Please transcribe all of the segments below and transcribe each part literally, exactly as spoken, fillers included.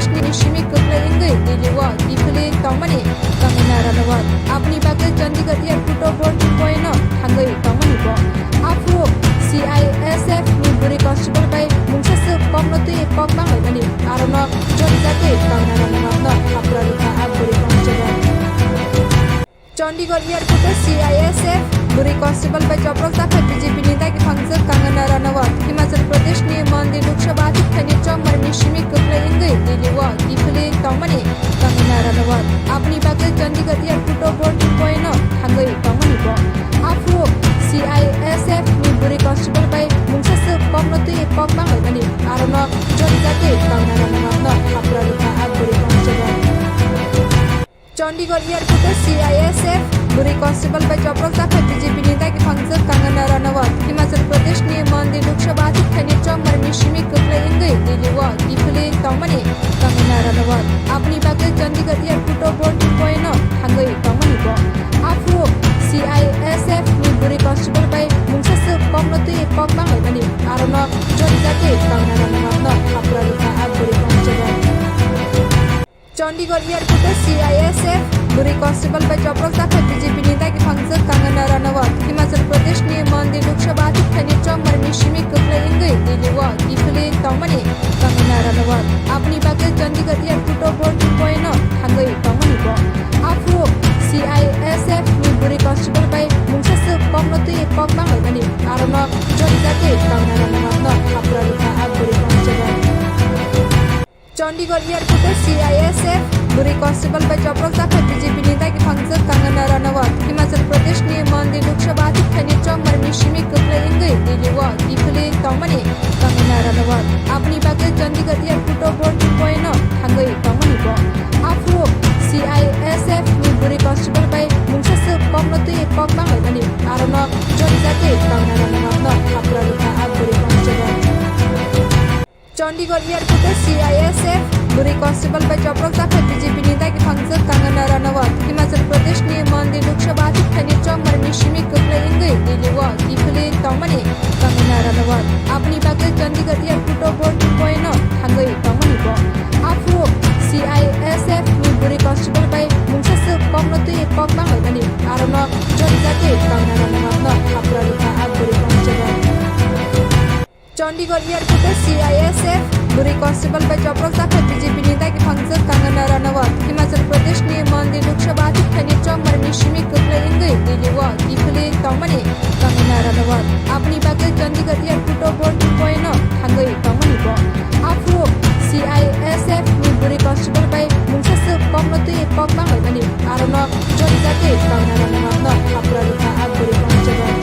ni simi kwplai wngwi Delhi o kiphilwi tongmani Kangana Ranaut. Aboni bagwi Chandigarh Airport o boarding point no thangwi tongmani bo. Aphuru C I S F ni bwrwi constable bai mungsa swk kokno twi kok banglaimani arono jorijagwi Kangana Ranaut no thapra rwkha a bwrwi constable. Chandigarh Airport o C I S F bwrwi constable bai choprok jakhai B J P ni dagi phangjak Kangana Ranaut. Himachal Pradesh ni Mandi Lok Sabha athukthani chongmani simi kwplai wngwi Delhi o kiphilwi tongmani Kangana Ranaut. Aboni bagwi Chandigarh Airport o boarding point no thangwi tongmani bo. Aphuru C I S F ni bwrwi constable bai mungsa swk kokno twi kok banglaimani arono jorijagwi Kangana Ranaut no thapra rwkha a bwrwi constable. Chandigarh Airport o C I S F bwrwi constable bai choprok jakhai B J P ni dagi phangjak Kangana Ranaut. Himachal Pradesh ni Mandi Lok Sabha athukthani chongmani simi kwplai wngwi Delhi o kiphilwi tongmani Kangana Ranaut. Aboni bagwi Chandigarh Airport o boarding point no thangwi tongmani bo. Aphuru C I S F ni bwrwi constable bai mungsa swk kokno twi kok banglaimani arono jorijagwi Kangana Ranaut no thapra rwkha a bwrwi constable. Chandigarh Airport o C I S F bwrwi constable bai choprok jakhai B J P ni dagi phangjak Kangana Ranaut. Himachal Pradesh ni Mandi Lok Sabha athukthani chongmani simi kwplai wngwi Delhi o kiphilwi tongmani Kangana Ranaut. Aboni bagwi Chandigarh Airport o boarding point no thangwi tongmani bo. Aphuru C I S F ni bwrwi constable bai mungsa swk kokno twi kok banglaimani arono jorijagwi Kangana Ranaut no thapra rwkha a bwrwi constable. Chandigarh Airport o C I S F bwrwi constable bai choprok jakhai B J P ni dagi phangjak Kangana Ranaut. Himachal Pradesh ni Mandi Lok Sabha athukthani chongmani simi kwplai wngwi Delhi o kiphilwi tongmani Kangana Ranaut. Aboni bagwi Chandigarh Airport o boarding point no thangwi tongmani bo. Aphuru C I S F ni bwrwi constable bai mungsa swk kokno twi kok banglaimani arono jorijagwi Kangana Ranaut no thapra rwkha a bwrwi constable. Chandigarh Airport o C I S F bwrwi constable bai choprok jakhai B J P ni dagi phangjak Kangana Ranaut. Himachal Pradesh ni Mandi Lok Sabha athukthani chongmani simi kwplai wngwi Delhi o kiphilwi tongmani Kangana Ranaut. Aboni bagwi Chandigarh Airport o boarding point no thangwi tongmani bo. Aphuru C I S F ni bwrwi constable bai mungsa swk kokno twi kok banglaimani arono jorijagwi Kangana Ranaut no thapra rwkha a bwrwi constable. Chandigarh Airport o C I S F bwrwi constable bai choprok jakhai B J P ni dagi phangjak Kangana Ranaut. Himachal Pradesh ni Mandi Lok Sabha athukthani chongmani simi kwplai wngwi Delhi o kiphilwi tongmani Kangana Ranaut. Aboni bagwi Chandigarh Airport o boarding point no thangwi tongmani bo. Aphuru C I S F ni bwrwi constable bai mungsa swk kokno twi kok banglaimani arono jorijagwi Kangana Ranaut no thapra rwkha a bwrwi constable.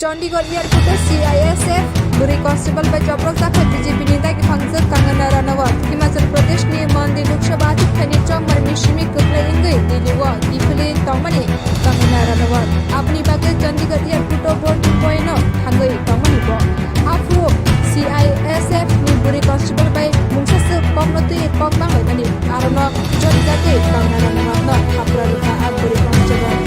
Chandigarh Airport o C I S F bwrwi constable bai choprok jakhai B J P ni dagi phangjak Kangana Ranaut. Himachal Pradesh ni Mandi Lok Sabha athukthani chongmani simi kwplai wngwi Delhi o kiphilwi tongmani Kangana Ranaut. Aboni bagwi Chandigarh Airport o boarding point no thangwi tongmani bo. Aphuru C I S F ni bwrwi constable bai mungsa swk kokno twi kok banglaimani arono jorijagwi Kangana Ranaut no thapra rwkha a bwrwi constable.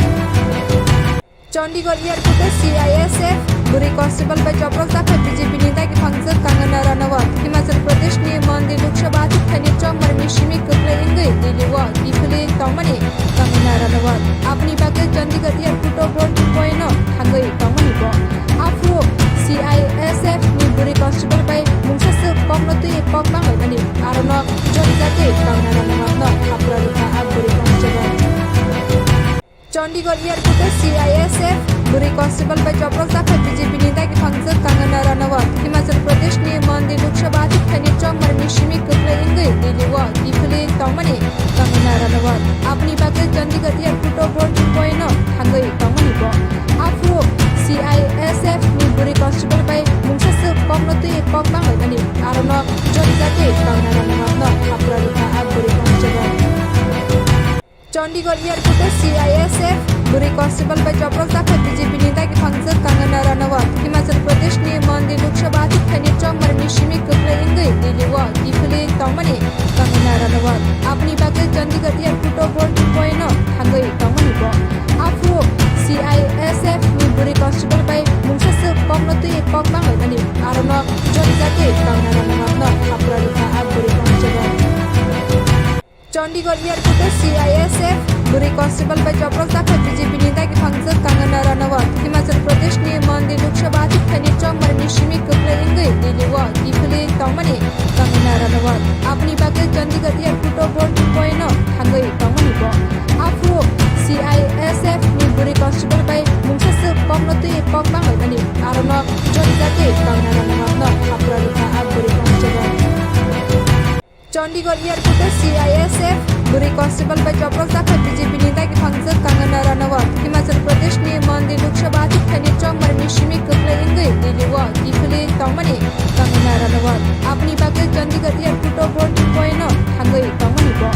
Chandigarh Airport o C I S F bwrwi constable bai choprok jakhai B J P ni dagi phangjak Kangana Ranaut. Himachal Pradesh ni Mandi Lok Sabha athukthani chongmani simi kwplai wngwi Delhi o kiphilwi tongmani Kangana Ranaut. Aboni bagwi Chandigarh Airport o boarding point no thangwi tongmani bo. Aphuru C I S F ni bwrwi constable bai mungsa swk kokno twi kok banglaimani arono jorijagwi Kangana Ranaut no thapra rwkha a bwrwi constable. Chandigarh Airport o C I S F bwrwi constable bai choprok jakhai B J P ni dagi phangjak Kangana Ranaut. Himachal Pradesh ni Mandi Lok Sabha athukthani chongmani simi kwplai wngwi Delhi o kiphilwi tongmani Kangana Ranaut. Aboni bagwi Chandigarh Airport o boarding point no thangwi tongmani bo. Aphuru C I S F ni bwrwi constable bai mungsa swk kokno twi kok banglaimani arono jorijagwi Kangana Ranaut no thapra rwkha a bwrwi constable. Chandigarh Airport o C I S F bwrwi constable bai choprok jakhai B J P ni dagi phangjak Kangana Ranaut. Himachal Pradesh ni Mandi Lok Sabha athukthani chongmani simi kwplai wngwi Delhi o kiphilwi tongmani Kangana Ranaut. Aboni bagwi Chandigarh Airport o boarding point no thangwi tongmani bo. Aphuru C I S F ni bwrwi constable bai mungsa swk kokno twi kok banglaimani arono jorijagwi Kangana Ranaut no thapra rwkha a bwrwi Chandigarh Airport o C I S F bwrwi constable bai choprok japhai B J P ni dagi phangjak Kangana Ranawat. Himachal Pradesh ni Mandi Lok Sabha athikthani chongmani simi kwplai wngwi Delhi o kiphilwi tongmani Kangana Ranawat. Aboni bagwi Chandigarh Airport o boarding point o thangwi tongmani bo. Aphuru C I S F ni bwrwi constable bai mungsa swk kokno twi kok banglaimani. Arono jorijagwi Kangana Ranawat no thapra rwkha a bwrwi constable. Chandigarh Airport o C I S F bwrwi constable bai choprok japhai B J P ni dagi phangjak Kangana Ranawat. Himachal Pradesh ni Mandi Lok Sabha athikthani chongmani simi kwplai wngwi Delhi o kiphilwi tongmani Kangana Ranawat. Aboni bagwi Chandigarh Airport o boarding point o thangwi tongmani bo.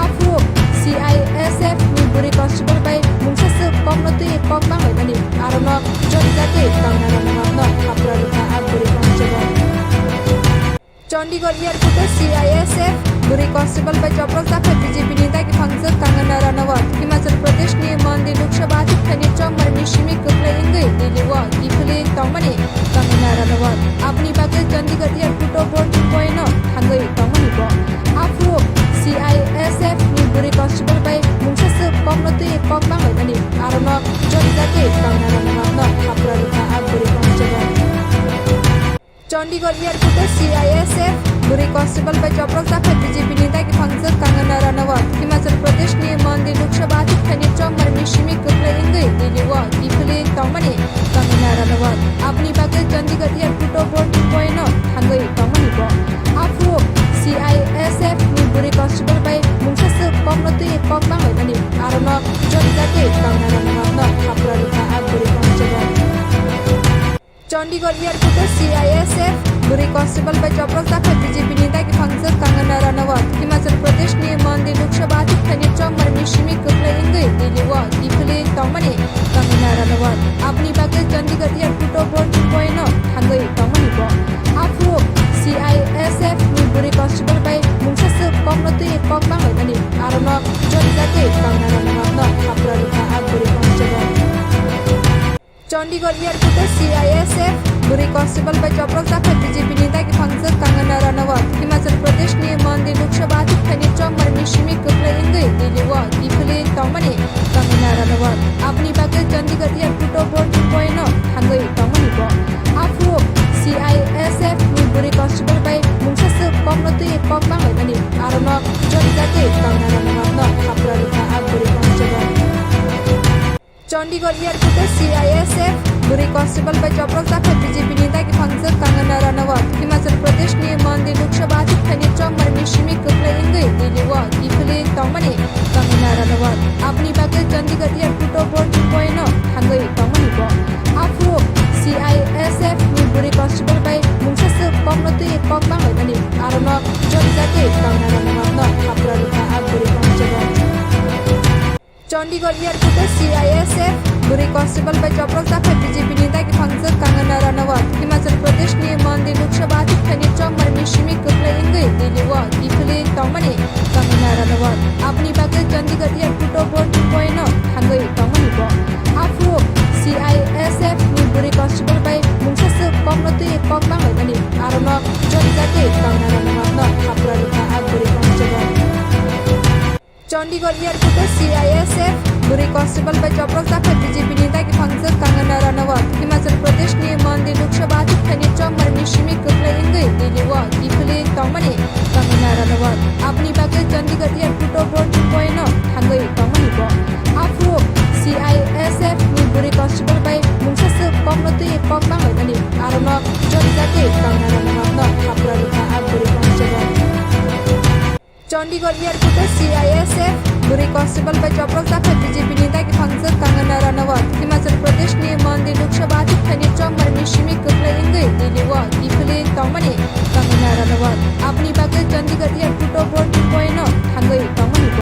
Aphuru C I S F ni bwrwi constable bai mungsa swk kokno twi kok banglaimani. Arono jorijagwi Kangana Ranawat no thapra rwkha a bwrwi constable. Chandigarh Airport o C I S F bwrwi constable bai choprok japhai B J P ni dagi phangjak Kangana Ranawat. Himachal Pradesh ni Mandi Lok Sabha athikthani chongmani simi kwplai wngwi Delhi o kiphilwi tongmani Kangana Ranawat. Aboni bagwi Chandigarh Airport o boarding point o thangwi tongmani bo. Aphuru C I S F ni bwrwi constable bai mungsa swk kokno twi kok banglaimani. Arono jorijagwi Kangana Ranawat no thapra rwkha a bwrwi constable. Chandigarh Airport o C I S F bwrwi constable bai choprok japhai B J P ni dagi phangjak Kangana Ranawat. Himachal Pradesh ni Mandi Lok Sabha athikthani chongmani simi kwplai wngwi Delhi o kiphilwi tongmani Kangana Ranawat. Aboni bagwi Chandigarh Airport o boarding point o thangwi tongmani bo. Aphuru C I S F ni bwrwi constable bai mungsa swk kokno twi kok banglaimani. Arono jorijagwi Kangana Ranawat no thapra rwkha a bwrwi constable. Chandigarh Airport o C I S F bwrwi constable bai choprok japhai B J P ni dagi phangjak Kangana Ranawat. Himachal Pradesh ni Mandi Lok Sabha athikthani chongmani simi kwplai wngwi Delhi o kiphilwi tongmani Kangana Ranawat. Aboni bagwi Chandigarh Airport o boarding point o thangwi tongmani bo. Aphuru C I S F ni bwrwi constable bai mungsa swk kokno twi kok banglaimani. Arono jorijagwi Kangana Ranawat no thapra rwkha a bwrwi constable. Chandigarh Airport o C I S F bwrwi constable bai choprok japhai B J P ni dagi phangjak Kangana Ranawat. Himachal Pradesh ni Mandi Lok Sabha athikthani chongmani simi kwplai wngwi Delhi o kiphilwi tongmani Kangana Ranawat. Aboni bagwi Chandigarh Airport o boarding point o thangwi tongmani bo. Aphuru C I S F ni bwrwi constable bai mungsa swk kokno twi kok banglaimani. Arono jorijagwi Kangana Ranawat no thapra rwkha a bwrwi constable. Chandigarh Airport o C I S F bwrwi constable bai choprok japhai B J P ni dagi phangjak Kangana Ranawat. Himachal Pradesh ni Mandi Lok Sabha athikthani chongmani simi kwplai wngwi Delhi o kiphilwi tongmani Kangana Ranawat. Aboni bagwi Chandigarh Airport o boarding point o thangwi tongmani bo. Aphuru C I S F ni bwrwi constable bai mungsa swk kokno twi kok banglaimani. Arono jorijagwi Kangana Ranawat no thapra rwkha a bwrwi constable. Chandigarh Airport o C I S F bwrwi constable bai choprok japhai B J P ni dagi phangjak Kangana Ranawat. Himachal Pradesh ni Mandi Lok Sabha athikthani chongmani simi kwplai wngwi Delhi o kiphilwi tongmani Kangana Ranawat. Aboni bagwi Chandigarh Airport o boarding point o thangwi tongmani bo. Aphuru C I S F ni bwrwi constable bai mungsa swk kokno twi kok banglaimani. Arono jorijagwi Kangana Ranawat no thapra rwkha a bwrwi constable. Chandigarh Airport o C I S F bwrwi constable bai choprok japhai B J P ni dagi phangjak Kangana Ranawat. Himachal Pradesh ni Mandi Lok Sabha athikthani chongmani simi kwplai wngwi Delhi o kiphilwi tongmani Kangana Ranawat. Aboni bagwi Chandigarh Airport o boarding point o thangwi tongmani bo. Aphuru C I S F ni bwrwi constable bai mungsa swk kokno twi kok banglaimani. Arono jorijagwi Kangana Ranawat no thapra rwkha a bwrwi constable. Chandigarh Airport o C I S F bwrwi constable bai choprok japhai B J P ni dagi phangjak Kangana Ranawat. Himachal Pradesh ni Mandi Lok Sabha athikthani